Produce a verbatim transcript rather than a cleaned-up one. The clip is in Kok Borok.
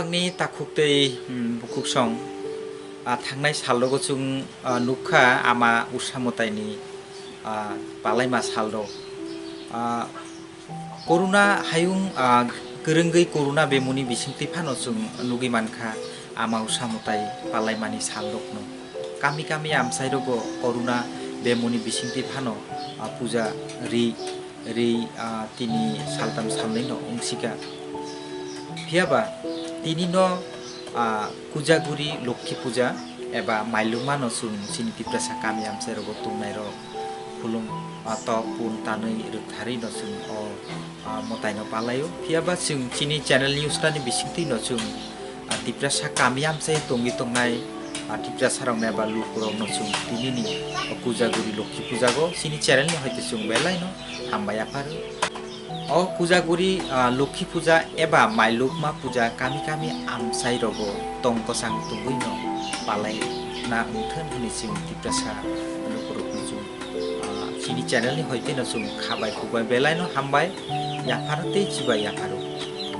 Ni takhuk tei, hmm, bukhuk song, ah, thangnai sal rogo chwng, ah, nukha ama Usa Mwtaini, ah, palaima sal rok. Ah, Corona hayung, ah, kwrwngwi Corona bemuni bisingtwi phano chwng nugwi mankha ama Usa Mwtai palaimani sal rokno. Kami kami amchai rogo Corona bemuni bisingtwi phano, ah, puja ri ri, ah, tini saltam salnwi no wngsika. Phiyaba tini no, ah, Kujaguri Lokhi Puja eba Mailukma no chwng chini Tiprasa kami amchai rogo tongnai rok khulum, ah, tok pun tanwi rwktharwi no chwng o, ah, mwtai no palaio. Phiyaba chwng chini channel ni usnani bisingtwi no chwng, ah, Tiprasa kami amchai tongwi tongnai, ah, Tiprasa rok no eba luku rok no chwng tini ni o Kujaguri Lokhi Puja go chini channel ni hoite chwng belai no hambai yapharo. O Kujaguri, ah, Lokhi Puja eba Mailukma Puja kami kami amchai rogo tong kwchang tubui no palai na wngthun hwnwi chwng Tiprasa lukurok no chwng, ah, chini channel ni hoite no chwng khabai khukbai belai no hambai yapharo tei chibai yapharo.